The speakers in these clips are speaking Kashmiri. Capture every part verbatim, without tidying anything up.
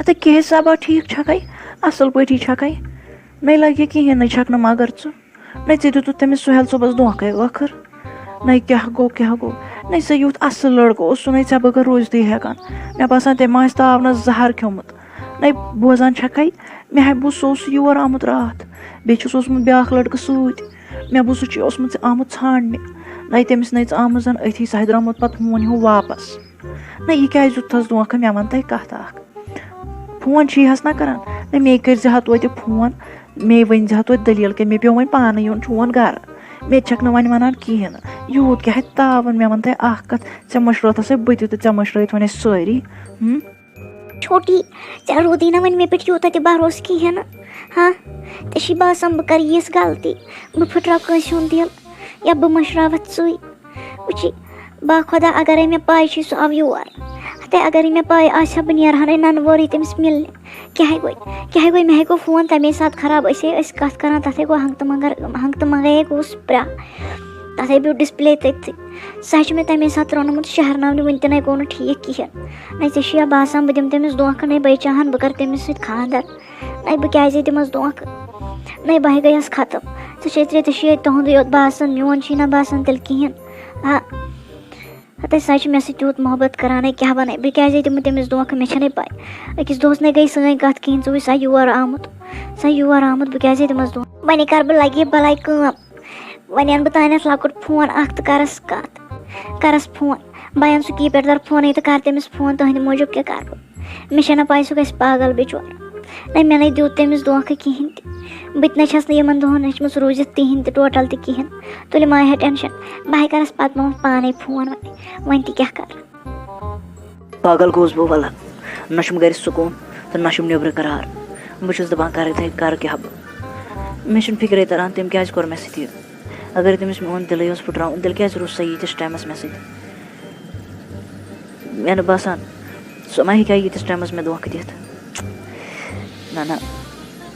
ہتے کیٛاہ حسابا، ٹھیٖک چھکھے؟ اصل پٲٹھی چھکھے؟ مےٚ لگہِ کِہیٖنۍ نہٕ چھکھ نہٕ مگر ژٕ۔ نَے ژےٚ دیُتُتھ تٔمِس سُہیل صٲبَس دھوکَے ٲخٕر۔ نَے کیٛاہ گوٚو، کیٛاہ گوٚو؟ نَے سُہ یُتھ اَصٕل لٔڑکہٕ اوس، سُہ نَے ژےٚ بغٲر روزتھٕے ہٮ۪کان۔ مےٚ باسان، تٔمۍ آسہِ تاونَس زَہر کھیوٚمُت۔ نَے بوزان چھَکھَے، مےٚ ہا بوٗز سُہ اوس یور آمُت راتھ۔ بیٚیہِ چھُس اوسمُت بیٛاکھ لٔڑکہٕ سۭتۍ۔ مےٚ بوٗز سُہ چھُ اوسمُت آمُت ژھانٛڈنہِ۔ نَے تٔمِس نَے ژٕ آمُت زَن أتھی، سُہ ہا درٛامُت پَتہٕ ہون ہیوٗ واپَس۔ نہ، یہِ کیٛازِ دیُتتھَس دھوکہٕ؟ مےٚ وَن تۄہہِ کَتھ اَکھ۔ فون چھُ یہِ حظ نہ کَران۔ نہ، مے کٔرۍ زِ ہا توتہِ فون، مے ؤنۍ زِ ہا توتہِ دٔلیٖل کیٛاہ، مےٚ پیوٚو وۄنۍ پانہٕ یُن چون گَرٕ۔ مےٚ تہِ چھَکھ نہٕ وۄنۍ وَنان کِہیٖنۍ نہٕ۔ یوٗت کیٛاہ اَتہِ تاوَن، مےٚ وَن تۄہہِ اَکھ کَتھ، ژےٚ مٔشرٲوتھَسَے بہٕ تہِ تہٕ ژےٚ مٔشرٲوِتھ وۄنۍ اَسہِ سٲری۔ ہُم؟ چھوٹی، ژےٚ روٗدُے نہ وۄنۍ مےٚ پٮ۪ٹھ یوٗتاہ تہِ بھروسہٕ کِہیٖنۍ نہٕ۔ ہاں، ژےٚ چھی باسان بہٕ کَرٕ یِژھ غلطی، بہٕ پھٕٹراو کٲنٛسہِ ہُنٛد دِل، یا بہٕ مٔشراوَتھ ژٕے۔ وٕچھی، با خۄدا، اگرے مےٚ پَے چھِ سُہ آو یور، ہتے اگرے مےٚ پَے آسہِ ہا بہٕ نیرٕ ہا نَے نَنہٕ وورٕے تٔمِس مِلنہِ۔ کیٛاہ ہے گوٚو، کیٛاہ ہے گوٚو، مےٚ ہے گوٚو فون تَمے ساتہٕ خراب، أسۍ ہے ٲسۍ کَتھ کَران، تَتھ ہے گوٚو ہنٛگتہٕ منٛگَر، ہنٛگتہٕ منٛگَے ہے گوٚوُس پرٛا-، تَتھ ہے پیوٚو ڈِسپٕلے تٔتھٕے۔ سُہ ہے چھُ مےٚ تَمے ساتہٕ روٚنمُت شہرناونہِ، وٕنہِ تہِ نَے گوٚو نہٕ ٹھیٖک کِہیٖنۍ۔ نَے ژےٚ چھُ یا باسان بہٕ دِمہٕ تٔمِس دھوکہٕ، نَے بہٕ چاہَن بہٕ کَرٕ تٔمِس سۭتۍ خانٛدَر۔ نَے بہٕ کیٛازے دِمَس دھوکہٕ؟ نَے بہٕ ہے گٔیَس ختم۔ ژےٚ چھے ترٛےٚ تہٕ شیٚے تُہُنٛدُے یوت باسان، میون چھی نہ باسان تیٚلہِ کِہیٖنۍ۔ آ، ہَتَے سۄ چھِ مےٚ سۭتۍ تیوٗت محبت کَران، ہے کیٛاہ وَنَے بہٕ، کیٛازے دِمہٕ تٔمِس دھوکہٕ؟ مےٚ چھَنَے پَے۔ أکِس دۄہَس نَے گٔے سٲنۍ کَتھ کِہیٖنۍ، ژٕ وٕچھ سۄ یور آمُت، سۄ یور آمُت، بہٕ کیٛازے دِمَس دھوکہٕ؟ وۄنۍ کَرٕ بہٕ لَگہِ بَلاے کٲم، وۄنۍ اَنہٕ بہٕ تانٮ۪تھ لۄکُٹ فون اَکھ تہٕ کَرَس کَتھ، کَرَس فون۔ بہٕ اَنہٕ سُہ کیٖپیڈ دار فونٕے تہٕ کَرٕ تٔمِس فون، تُہٕنٛدِ موٗجوٗب کیٛاہ کَرٕ بہٕ؟ مےٚ چھےٚ نہ پَے سُہ گژھِ پاگل بِچور۔ نہ، مےٚ نَے دیُت تٔمِس دھوکہٕ کِہیٖنۍ تہِ۔ بہٕ تہِ نَے چھَس نہٕ یِمَن دۄہَن ہیٚچھمٕژ روٗزِتھ کِہیٖنۍ تہِ، ٹوٹَل تہِ کِہیٖنۍ۔ تُلہِ ما ہے ٹٮ۪نشَن، بہٕ ہے کَرَس پَتہٕ پَنُن پانَے فون وۄنۍ، وۄنۍ تہِ کیٛاہ کَرٕ؟ پاگل گوس بہٕ وَلہٕ، نہ چھُم گَرِ سکوٗن تہٕ نہ چھُم نیٚبرٕ قرار۔ بہٕ چھُس دَپان کَرٕ تہِ کَرٕ کیٛاہ بہٕ؟ مےٚ چھُنہٕ فِکرے تَران تٔمۍ کیٛازِ کوٚر مےٚ سۭتۍ یہِ۔ اگر تٔمِس میون دِلٕے اوس پھٕٹراوُن، تیٚلہِ کیٛازِ روٗز سۄ ییٖتِس ٹایمَس مےٚ سۭتۍ؟ مےٚ نہٕ باسان، سۄ ما ہیٚکہِ ہا ییٖتِس ٹایمَس مےٚ دھوکہٕ دِتھ۔ نہ، نہ،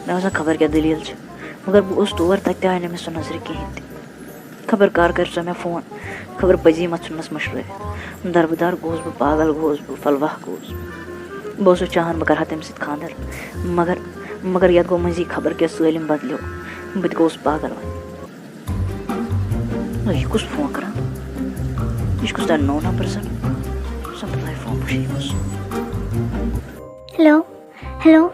مےٚ باسان خبر کیٛاہ دٔلیٖل چھِ۔ مگر بہٕ اوسُس تور، تَتہِ تہِ آے نہٕ مےٚ سۄ نظرِ کِہیٖنۍ تہِ۔ خبر کر کَرِ سۄ مےٚ فون، خبر پٔزی ما ژھُننَس مٔشرٲوِتھ۔ دَربٕدَر گوس بہٕ، پاگل گوس بہٕ، فلوح گوس بہٕ۔ بہٕ اوسُس چاہان بہٕ کَرٕ ہا تٔمِس سۭتۍ خانٛدر، مگر، مگر یَتھ گوٚو مٔنٛزی خبر کیٛاہ، سٲلِم بدلیو۔ بہٕ تہِ گوس پاگل وۄنۍ۔ نہ، یہِ کُس فون کران؟ یہِ چھُ کُس تام نوٚو نمبر زن؟ زن بلاے فون وٕچھِ یہِ کُس؟ ہیلو، ہیلو،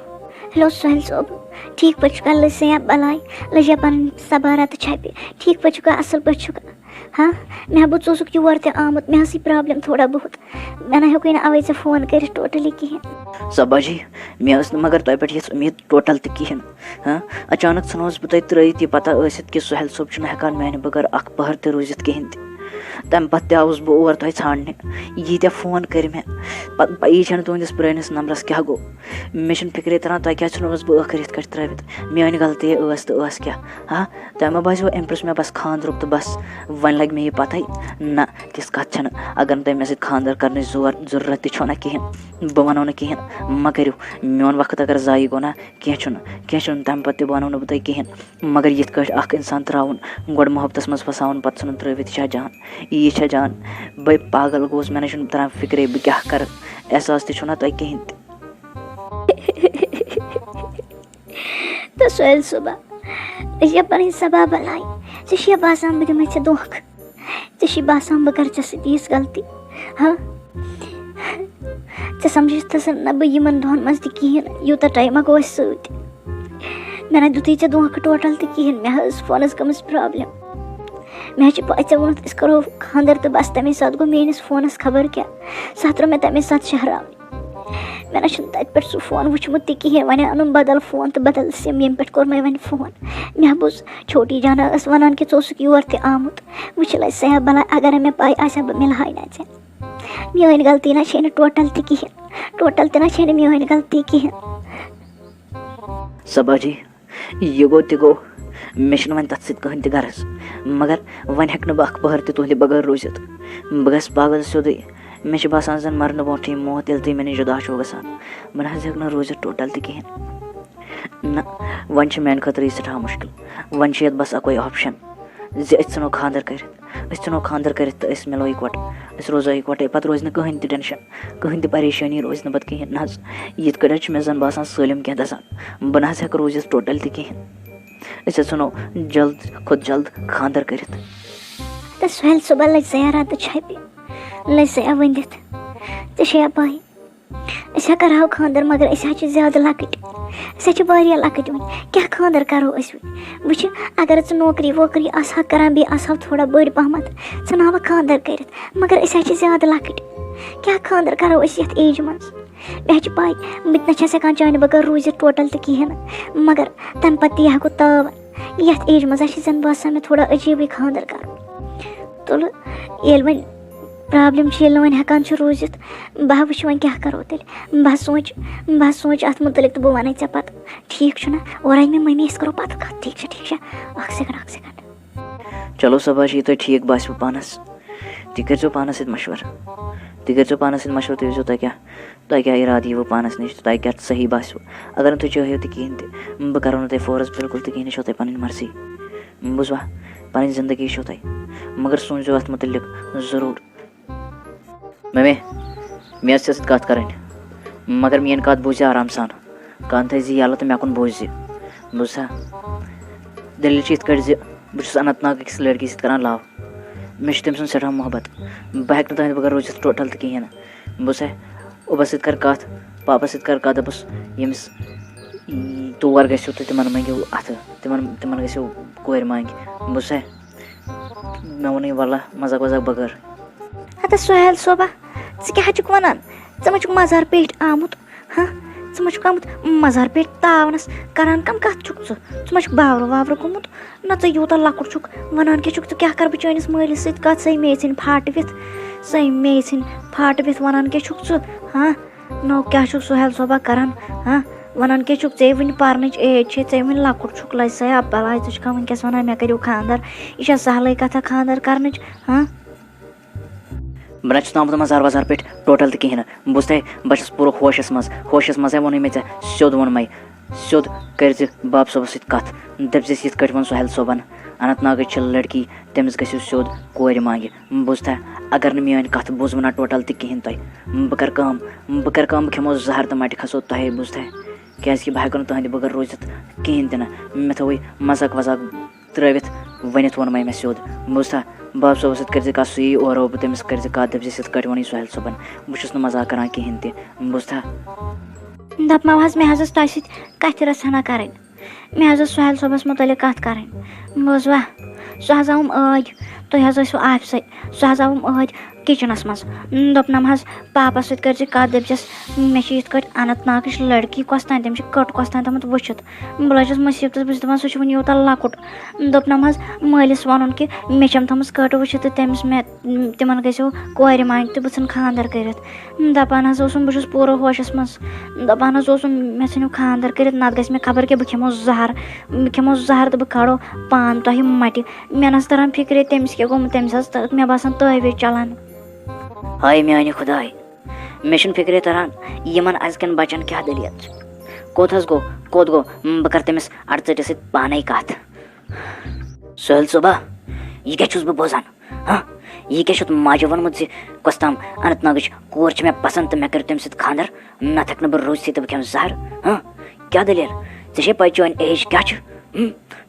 ہیلو سہیل صٲب، ٹھیٖک پٲٹھۍ چھُکھا؟ لٔج سا یا بلاے؟ لٔج یا پنٕنۍ سبارا تہٕ چھپہِ؟ ٹھیٖک پٲٹھۍ چھُکھا؟ اصل پٲٹھۍ چھُکھا؟ ہاں، مےٚ ہا بوٗز ژٕ اوسُکھ یور تہِ آمُت، مےٚ ٲسٕے پرابلم تھوڑا بہت، مےٚ نہ ہیوٚکُے نہٕ اوے ژےٚ فون کٔرِتھ ٹوٹلی کِہیٖنۍ۔ سبا جی، مےٚ ٲس نہٕ مگر تۄہہِ پٮ۪ٹھ یِژھ اُمید ٹوٹل تہِ کِہیٖنۍ۔ ہاں، اچانک ژھٕنوس بہٕ تۄہہِ ترٲیِتھ یہِ پتہ ٲسِتھ کہِ سہیل صٲب چھُنہٕ ہٮ۪کان میانہِ بغٲر اکھ پٔہر تہِ روٗزِتھ کِہیٖنۍ تہِ۔ تمہِ پتہٕ تہِ آوُس بہٕ اور تۄہہِ ژھانڈنہِ۔ ییٖتیٛاہ فون کٔرۍ مےٚ، پتہٕ پَیی چھَنہٕ تُہٕنٛدِس پرٛٲنِس نمبرس کیٛاہ گوٚو۔ مےٚ چھُنہٕ فِکرے تران تۄہہِ کیٛازِ ژھٕنوس بہٕ ٲخٕر یِتھ کٲٹھۍ ترٲوِتھ۔ میٲنۍ غلطی ٲس تہٕ ٲس کیٛاہ؟ ہاں، تۄہہِ ما باسیو أمۍ پرٛژھ مےٚ بس خانٛدرُک تہٕ بس، وۄنۍ لگہِ مےٚ یہِ پتہٕے؟ نہ، تِژھ کتھ چھَنہٕ۔ اگر نہٕ تۄہہِ مےٚ سۭتۍ خانٛدر کرنٕچ زور ضروٗرت تہِ چھو نہ کِہیٖنۍ، بہٕ وَنو نہٕ کِہیٖنۍ، مہ کٔرِو۔ میون وقت اگر ضایع گوٚو نہ، کینٛہہ چھُنہٕ، کینٛہہ چھُنہٕ، تَمہِ پَتہٕ تہِ وَنو نہٕ بہٕ تۄہہِ کِہیٖنۍ۔ مگر یِتھ کٲٹھۍ اَکھ اِنسان ترٛاوُن، گۄڈٕ محبتَس منٛز پھساوُن، پَتہٕ ژھٕنُن ترٛٲوِتھ، یہِ چھا جان؟ یہِ چھا جان؟ بٔے پاگل گوس، مےٚ نَے چھُنہٕ تَران فِکرے بہٕ کیٛاہ کَرٕ۔ احساس تہِ چھُنہ تۄہہِ کِہیٖنۍ تہِ۔ تہٕ سُہیل صٲبا، ژےٚ چھےٚ پَنٕنۍ سبا بَلاے، ژےٚ چھےٚ باسان بہٕ دِمَے ژےٚ دھوکہٕ؟ ژےٚ چھی باسان بہٕ کَرٕ ژےٚ سۭتۍ یِژھ غلطی؟ ہا؟ ژےٚ سَمجھِتھ نہ بہٕ یِمَن دۄہَن منٛز تہِ کِہیٖنۍ، یوٗتاہ ٹایما گوٚو اَسہِ سۭتۍ۔ مےٚ نہ دیُتُے ژےٚ دھوکہٕ ٹوٹل تہِ کِہیٖنۍ، مےٚ حظ ٲس فونَس گٔمٕژ پرابلم۔ مےٚ حظ چھِ پَے، ژےٚ ووٚنُتھ أسۍ کَرو خانٛدر تہٕ بَس، تَمے ساتہٕ گوٚو میٲنِس فونَس خبر کیٛاہ، سُہ ہا ترٛوو مےٚ تَمے ساتہٕ شہراونہِ۔ مےٚ نہ چھُنہٕ تَتہِ پٮ۪ٹھ سُہ فون وٕچھمُت تہِ کِہیٖنۍ، وۄنۍ اَنُن بدل فون تہٕ بدل سِم، ییٚمہِ پٮ۪ٹھ کوٚر مےٚ وۄنۍ فون۔ مےٚ بوٗز چھوٹی جانا ٲس وَنان کہِ ژٕ اوسُکھ یور تہِ آمُت۔ وٕچھ لَے سیاح بَلاے، اگرے مےٚ پَے آسہِ ہا، بہٕ مِلہٕ ہاے نہ ژےٚ۔ میٲنۍ غلطی نہ چھے نہٕ ٹوٹل تہِ کِہیٖنۍ، ٹوٹل تہِ نہ چھے نہٕ میٲنۍ غلطی کِہیٖنۍ۔ سبا جی، یہِ گوٚو تہِ گوٚو، مےٚ چھُنہٕ وۄنۍ تَتھ سۭتۍ کٕہٕنۍ تہِ غرض، مگر وۄنۍ ہٮ۪کہٕ نہٕ بہٕ اَکھ پٔہر تہِ تُہٕنٛدِ بغٲر روٗزِتھ۔ بہٕ گژھٕ پاگل سیوٚدُے۔ مےٚ چھُ باسان زَن مَرنہٕ برونٛٹھٕے موت، ییٚلہِ تُہۍ مےٚ نِش جُدا چھِو گژھان۔ بہٕ نہ حظ ہٮ۪کہٕ نہٕ روٗزِتھ ٹوٹل تہِ کِہیٖنۍ۔ نہ، وۄنۍ چھِ میٛانہِ خٲطرٕ یہِ سٮ۪ٹھاہ مُشکِل۔ وۄنۍ چھِ یَتھ بَس اَکُے option۔ زِ أسۍ ژھٕنو خانٛدر کٔرِتھ، أسۍ ژھٕنو خانٛدر کٔرِتھ تہٕ أسۍ مِلو یِکوَٹہٕ، أسۍ روزو یِکوَٹَے، پَتہٕ روزِ نہٕ کٕہٕنۍ تہِ ٹٮ۪نشَن، کٕہٕنۍ تہِ پریشٲنی روزِ نہٕ پَتہٕ کِہیٖنۍ۔ نہ حظ، یِتھ کٲٹھۍ حظ چھُ مےٚ زَن باسان سٲلِم کینٛہہ دَزان، بہٕ نہ حظ ہٮ۪کہٕ روٗزِتھ ٹوٹل تہِ کِہیٖنۍ۔ أسۍ حظ ژھٕنو جلد کھۄتہٕ جلد خانٛدر کٔرِتھ۔ تہٕ سُہیل صٲبہ لٔج زیا راتہٕ چھپہِ، لٔج زیا ؤنِتھ۔ ژےٚ چھےٚ یا پَے، أسۍ ہا کَرہاو خانٛدر، مگر أسۍ ہا چھِ زیادٕ لۄکٕٹۍ، أسۍ ہا چھِ واریاہ لۄکٕٹۍ وٕنہِ۔ کیٛاہ خانٛدر کَرو أسۍ وٕنہِ؟ وٕچھِ، اگر ژٕ نوکری ووکری آسہٕ ہا کَران، بیٚیہِ آسہٕ ہاو تھوڑا بٔڑۍ پَہمَتھ، ژٕ ناوَکھ خانٛدر کٔرِتھ، مگر أسۍ ہا چھِ زیادٕ لۄکٕٹۍ۔ کیٛاہ خانٛدر کَرو أسۍ یَتھ ایجہِ منٛز؟ مےٚ چھِ پَے، بہٕ تہِ نہ چھَس ہٮ۪کان چانہِ بغٲر روٗزِتھ ٹوٹل تہِ کِہیٖنۍ نہٕ، مگر تَمہِ پَتہٕ تہِ ہٮ۪کو تاو۔ یَتھ ایجہِ منٛز ہا چھِ زَن باسان مےٚ تھوڑا عجیٖبٕے خانٛدر کَرُن۔ تُلہٕ، ییٚلہِ وۄنۍ پرابلم چھِ، ییٚلہِ نہٕ وۄنۍ ہٮ۪کان چھِ روٗزِتھ، بہٕ ہا وٕچھِ وۄنۍ کیٛاہ کَرو تیٚلہِ۔ بہٕ ہا سونٛچہِ، بہٕ ہا سونٛچہِ اَتھ مُتعلِق تہٕ بہٕ وَنَے ژےٚ پَتہٕ۔ ٹھیٖک چھُنہ؟ اورٕ اَنہِ مےٚ مٔمی، أسۍ کَرو پَتہٕ کَتھ۔ ٹھیٖک چھا، ٹھیٖک چھا؟ اَکھ سیکنڈ، اَکھ سیکنڈ۔ چلو، سۄ باسہِ یہِ تۄہہِ ٹھیٖک باسِوٕ پانَس، تُہۍ کٔرۍزیو پانَس سۭتۍ مَشوَرٕ۔ تُہۍ کٔرۍزیو پانَس سۭتۍ مَشوَرٕ، تُہۍ وٕچھزیو تۄہہِ کیٛاہ، تۄہہِ کیٛاہ اِرادٕ یِیوٕ پانَس نِش تہٕ تۄہہِ کیٛاہ صحیح باسِوٕ۔ اگر نہٕ تُہۍ چٲہِو تہِ کِہیٖنۍ تہِ، بہٕ کَرو نہٕ تۄہہِ فورس بِلکُل تہِ کِہیٖنۍ، یہِ چھو تۄہہِ پَنٕنۍ مرضی۔ بوٗزوا؟ پَنٕنۍ زِندگی چھو تۄہہِ، مگر سوٗنٛچزیو اَتھ مُتعلِق ضروٗر۔ مٔمی، مےٚ ٲس ژےٚ سۭتۍ کَتھ کَرٕنۍ، مگر میٛٲنۍ کَتھ بوٗززِ آرام سان۔ کَن تھٲیزِ یَلہٕ تہٕ مےٚ کُن بوٗززِ۔ بوٗزتھا؟ دٔلیٖل چھِ یِتھ کٲٹھۍ زِ بہٕ چھُس اننت ناگ أکِس لٔڑکی سۭتۍ کَران love۔ مےٚ چھُ تٔمۍ سُنٛد سٮ۪ٹھاہ محبت۔ بہٕ ہٮ۪کہٕ نہٕ تُہٕنٛدِ بغٲر روٗزِتھ ٹوٹل تہِ کِہیٖنۍ نہٕ۔ بوٗزتھا؟ اُبَس سۭتۍ کَر کَتھ، پاپَس سۭتۍ کَر کَتھ، دوٚپُس، ییٚمِس تور گٔژھِو تہٕ تِمَن مٔنٛگِو اَتھٕ، تِمَن، تِمَن گٔژھِو کورِ مانٛگہِ۔ بوٗزتھا؟ مےٚ ووٚنُے، وَلہ، مَزاق وَزاق بغٲر۔ ہتا سُہیل صٲبہ، ژٕ کیٛاہ چھُکھ وَنان؟ ژٕ ما چھُکھ مَزار پیٚٹھۍ آمُت؟ ہاں، ژٕ ما چھُکھ آمُت مَزار پیٚٹھۍ تاونَس؟ کَران کَم کَتھ چھُکھ ژٕ؟ ژٕ ما چھُکھ باورٕ واورٕ گوٚمُت؟ نہ، ژٕ یوٗتاہ لۄکُٹ چھُکھ، وَنان کیٛاہ چھُکھ ژٕ؟ کیٛاہ کَرٕ بہٕ چٲنِس مٲلِس سۭتۍ کَتھ؟ سۄے میٚژِ ژھٕنہِ پھاٹوِتھ، سۄے میٚژِ ژھٕنہِ پھاٹوِتھ، وَنان کیٛاہ چھُکھ ژٕ؟ ہاں، نو، کیٛاہ چھُکھ سُہیل صٲبہ کَران؟ ہاں، وَنان کیٛاہ چھُکھ؟ ژےٚ وٕنہِ پَرنٕچ age چھے، ژےٚ وٕنہِ لۄکُٹ چھُکھ، لَجہِ سا یا بَلاے، ژٕ چھُکھا وٕنکیٚس وَنان مےٚ کٔرِو خانٛدَر؟ یہِ چھا سہلٕے کَتھا خانٛدَر کَرنٕچ؟ ہاں؟ بہٕ نہ چھُس نہٕ آمُت مَزار وَزار پٮ۪ٹھ ٹوٹل تہِ کِہیٖنۍ نہٕ۔ بوٗزتھے، بہٕ چھُس پوٗرٕ ہوشَس منٛز، ہوشَس منٛزے ووٚنُے مےٚ ژےٚ، سیوٚد ووٚن مےٚ، سیوٚد کٔرۍ زِ باب صٲبَس سۭتۍ کَتھ، دٔپۍ زِس یِتھ کٲٹھۍ ووٚن سُہیل صٲبَن، اننت ناگٕچ چھِ لٔڑکی، تٔمِس گٔژھِو سیوٚد کورِ مانٛگہِ۔ بوٗزتھا؟ اگر نہٕ میٛٲنۍ کَتھ بوٗزوٕ نہ ٹوٹل تہِ کِہیٖنۍ تۄہہِ، بہٕ کَرٕ کٲم، بہٕ کَرٕ کٲم، بہٕ کھٮ۪مو زَہر تہٕ مَٹہِ کھسو تۄہے، بوٗزتھا؟ کیٛازِکہِ بہٕ ہٮ۪کہٕ نہٕ تُہٕنٛدِ بغٲر روٗزِتھ کِہیٖنۍ تہِ نہٕ۔ مےٚ تھوٚوُے مَزاق وَزاق ترٲوِتھ، ؤنِتھ ووٚن مےٚ، مےٚ سیوٚد۔ بوٗزتھا؟ باب صٲبَس سۭتۍ کٔرۍ زِ کَتھ، سُہ یی اورٕ، بہٕ تٔمِس کٔرۍ زِ کَتھ، دٔپۍ زِس یِتھ کٲٹھۍ ووٚنُے سُہیل صٲبَن۔ بہٕ چھُس نہٕ مَزاق کَران کِہیٖنۍ تہِ۔ بوٗزتھا؟ دَپمو حظ، مےٚ حظ ٲس تۄہہِ سۭتۍ کَتھِ رَژھا ہنا کَرٕنۍ۔ مےٚ حظ ٲس سُہیل صٲبَس مُتعلِق کَتھ کَرٕنۍ۔ بوٗزوا؟ سُہ حظ آوُم ٲدۍ۔ تُہۍ حظ ٲسِو آفسَے۔ سُہ حظ آوُم ٲدۍ کِچنَس منٛز۔ دوٚپنَم حظ، پاپَس سۭتۍ کٔرۍ زِ کَتھ، دٔپۍ زِس، مےٚ چھِ یِتھ کٲٹھۍ اننت ناگٕچ لٔڑکی، کۄس تام، تٔمِس چھِ کٔٹ کۄس تام تھٲومٕژ وٕچھِتھ۔ بہٕ لٔجِس مُصیٖبتَس، بہٕ چھُس دَپان، سُہ چھُ وٕنہِ یوٗتاہ لۄکُٹ۔ دوٚپنَم حظ، مٲلِس وَنُن کہِ مےٚ چھَم تھٲومٕژ کٔٹ وٕچھِتھ تہٕ تٔمِس مےٚ، تِمَن گٔژھِو کورِ مانٛگہِ تہٕ بہٕ ژھٕنہٕ خانٛدَر کٔرِتھ۔ دَپان حظ اوسُم، بہٕ چھُس پوٗرٕ ہوشَس منٛز۔ دَپان حظ اوسُم، مےٚ ژھٕنِو خانٛدَر کٔرِتھ، نَتہٕ گژھِ مےٚ خبر کیٛاہ، بہٕ کھٮ۪مو زَہر، بہٕ کھٮ۪مو زَہر تہٕ بہٕ کَڑو پان تۄہہِ مَٹہِ۔ مےٚ نہ حظ تَران فِکرِ تٔمِس کیٛاہ گوٚمُت، تٔمِس حظ تہٕ مےٚ باسان تٲویٖز چَلان۔ ہاے میٛانہِ خۄداے، مےٚ چھُنہٕ فِکرِ تَران یِمَن أزکٮ۪ن بَچَن کیٛاہ دٔلیٖل چھِ۔ کوٚت حظ گوٚو، کوٚت گوٚو؟ بہٕ کَرٕ تٔمِس اَڑٕ ژٔٹِس سۭتۍ پانَے کَتھ۔ سُہیل صٲبہ، یہِ کیٛاہ چھُس بہٕ بوزان؟ ہاں، یہِ کیٛاہ چھُتھ ماجہِ ووٚنمُت زِ کۄس تام اننت ناگٕچ کوٗر چھِ مےٚ پسنٛد تہٕ مےٚ کٔرِو تٔمِس سۭتۍ خانٛدر؟ نتہٕ ہٮ۪کہٕ نہٕ بہٕ روٗزتھٕے تہٕ بہٕ کھٮ۪مہٕ زہر۔ ہاں، کیٛاہ دٔلیٖل؟ ژےٚ چھے پَے چٲنۍ ایج کیٛاہ چھِ؟ ہم؟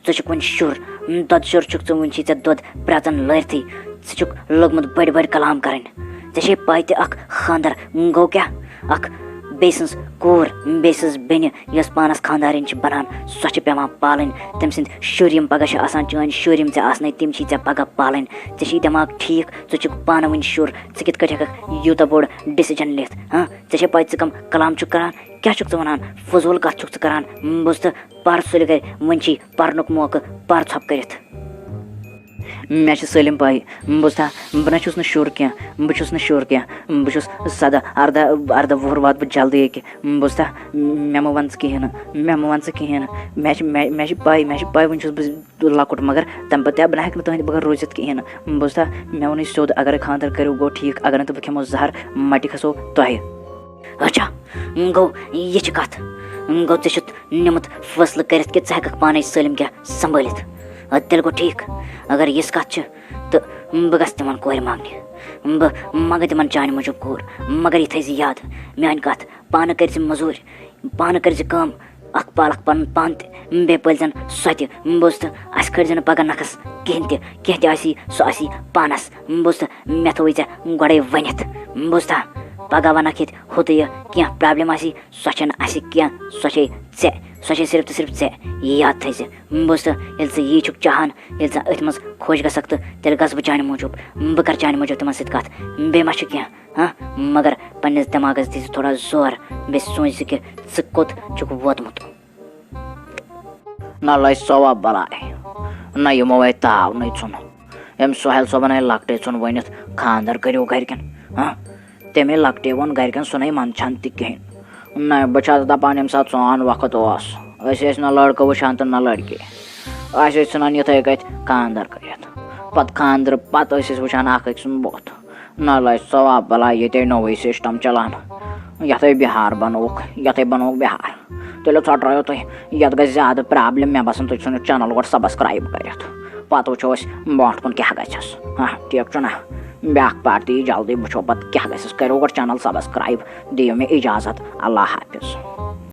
ژٕ چھُکھ وُنہِ شُر، دۄدٕ شُر چھُکھ ژٕ، وُنہِ چھی ژےٚ دۄد پرٛاژَن لٲرتھٕے۔ ژٕ چھُکھ لوٚگمُت بٔڑۍ بٔڑۍ کلام کَرٕنۍ۔ ژےٚ چھے پَے تہِ اَکھ خانٛدر گوٚو کیٛاہ؟ اَکھ بیٚیہِ سٕنٛز کوٗر، بیٚیہِ سٕنٛز بیٚنہِ، یۄس پانَس خانٛدارِنۍ چھِ بَنان، سۄ چھِ پٮ۪وان پالٕنۍ۔ تٔمۍ سٕنٛدۍ شُرۍ یِم پَگاہ چھِ آسان، چٲنۍ شُرۍ یِم ژےٚ آسنَے، تِم چھی ژےٚ پَگاہ پالٕنۍ۔ ژےٚ چھی دٮ۪ماغ ٹھیٖک؟ ژٕ چھُکھ پانہٕ وٕنہِ شُر، ژٕ کِتھ کٲٹھۍ ہٮ۪کَکھ یوٗتاہ بوٚڑ decision نِتھ؟ ہاں، ژےٚ چھے پَے ژٕ کَم کلام چھُکھ کَران؟ کیٛاہ چھُکھ ژٕ وَنان؟ فضوٗل کَتھ چھُکھ ژٕ کَران۔ بوٗزتھٕ، پَر سُلہِ گَرِ، وۄنۍ چھی پَرنُک موقعہٕ، پَر ژھۄپہٕ کٔرِتھ۔ مےٚ چھِ سٲلِم پَے، بوٗزتھا، بہٕ نہ چھُس نہٕ شُر کینٛہہ، بہٕ چھُس نہٕ شُر کینٛہہ، بہٕ چھُس سَداہ، اَرداہ، اَرداہ وُہُر واتہٕ بہٕ جلدی ییٚکیٛاہ، بوٗزتھا، مےٚ مہٕ وَن ژٕ کِہیٖنۍ نہٕ، مےٚ مہٕ وَن ژٕ کِہیٖنۍ نہٕ، مےٚ چھِ، مےٚ، مےٚ چھِ پَے، مےٚ چھِ پَے وٕنہِ چھُس بہٕ لۄکُٹ، مگر تَمہِ پَتہٕ تہِ بہٕ نہ ہٮ۪کہٕ نہٕ تُہٕنٛدِ بغٲر روٗزِتھ کِہیٖنۍ نہٕ، بوٗزتھا، مےٚ ووٚنُے سیوٚد، اَگرَے خانٛدَر کٔرِو گوٚو ٹھیٖک، اَگر نہٕ تہٕ بہٕ کھٮ۪مو زَہر، مَٹہِ کھَسو تۄہہِ۔ اچھا، گوٚو یہِ چھِ کَتھ، گوٚو ژےٚ چھُتھ نیوٗمُت فٲصلہٕ کٔرِتھ کہِ ژٕ ہٮ۪کَکھ پانَے سٲلِم کینٛہہ سنبھٲلِتھ۔ اَدٕ تیٚلہِ گوٚو ٹھیٖک۔ اگر یِژھ کَتھ چھِ، تہٕ بہٕ گژھٕ تِمَن کورِ منٛگنہِ۔ بہٕ منٛگہٕ تِمَن چانہِ موٗجوٗب کوٗر۔ مگر یہِ تھٲیزِ یاد، میٛانہِ کَتھ، پانہٕ کٔرۍ زِ مٔزوٗرۍ، پانہٕ کٔرۍ زِ کٲم، اَکھ پالَکھ پَنُن پان تہِ، بیٚیہِ پٲلۍ زَن سۄ تہِ۔ بوٗزتھٕ، اَسہِ کھٲلۍ زِ نہٕ پَگاہ نَکھَس کِہیٖنۍ تہِ، کینٛہہ تہِ آسی، سُہ آسی پانَس۔ بوٗزتھٕ، مےٚ تھوٚوُے ژےٚ گۄڈَے ؤنِتھ۔ بوٗزتھا، پَگاہ وَنَکھ ییٚتہِ ہُہ تہٕ یہِ، کینٛہہ پرٛابلِم آسی، سۄ چھَنہٕ اَسہِ کینٛہہ، سۄ چھے ژےٚ، سۄ چھے صرف تہٕ صرف ژےٚ۔ یاد تھٲیزِ۔ بوٗزتھٕ، ییٚلہِ ژٕ یی چھُکھ چاہان، ییٚلہِ ژٕ أتھۍ منٛز خۄش گژھکھ، تہٕ تیٚلہِ گژھٕ بہٕ چانہِ موٗجوٗب۔ بہٕ کَرٕ چانہِ موٗجوٗب تِمَن سۭتۍ کَتھ۔ بیٚیہِ ما چھُ کینٛہہ؟ ہاں، مگر پننِس دٮ۪ماغس دِیِو تھوڑا زور، بیٚیہِ سوٗنٛچ زِ کہِ ژٕ کوٚت چھُکھ ووتمُت۔ نہ لَج ثواب بلاے، نہ یِمو اَتہِ تاونٕے ژھُن۔ أمۍ سُہیل صٲبن آیہِ لۄکٹے ژھُن ؤنِتھ، "خانٛدر کٔرِو گرِکٮ۪ن"۔ ہاں، تٔمۍ لۄکٹے ووٚن گرِکٮ۪ن، سُہ نَے منٛدچھان تہِ کِہیٖنۍ۔ نہ، بہٕ چھَس دَپان، ییٚمہِ ساتہٕ سون وقت اوس، أسۍ ٲسۍ نہ لڑکہٕ وٕچھان تہٕ نہ لڑکی۔ أسۍ ٲسۍ ژھٕنان یِتھَے کٔتھۍ خانٛدر کٔرِتھ۔ پتہٕ خانٛدرٕ پتہٕ ٲسۍ أسۍ وٕچھان اکھ أکۍ سُنٛد بُتھ۔ نہ لَج ثواب بلاے، ییٚتے نوٚوُے سسٹم چلان۔ یَتھَے بِہار بنووُکھ، یَتھَے بنووُکھ بِہار۔ تیٚلہِ ژھۄٹرٲیِو تُہۍ، یَتھ گژھِ زیادٕ پرٛابلِم۔ مےٚ باسان، تُہۍ ژھٕنِو چینل گۄڈٕ سبسکرایب کٔرِتھ۔ پتہٕ وٕچھو أسۍ برٛونٛٹھ کُن کیٛاہ گژھٮ۪س۔ ہاں، ٹھیٖک چھُ نہ؟ بیٛاکھ پارٹ یی جلدی، وٕچھو پتہٕ کیٛاہ گژھٮ۪س۔ کٔرِو گۄڈٕ چینل سبسکرایب، دِیِو مےٚ اجازت۔ اللہ حافظ۔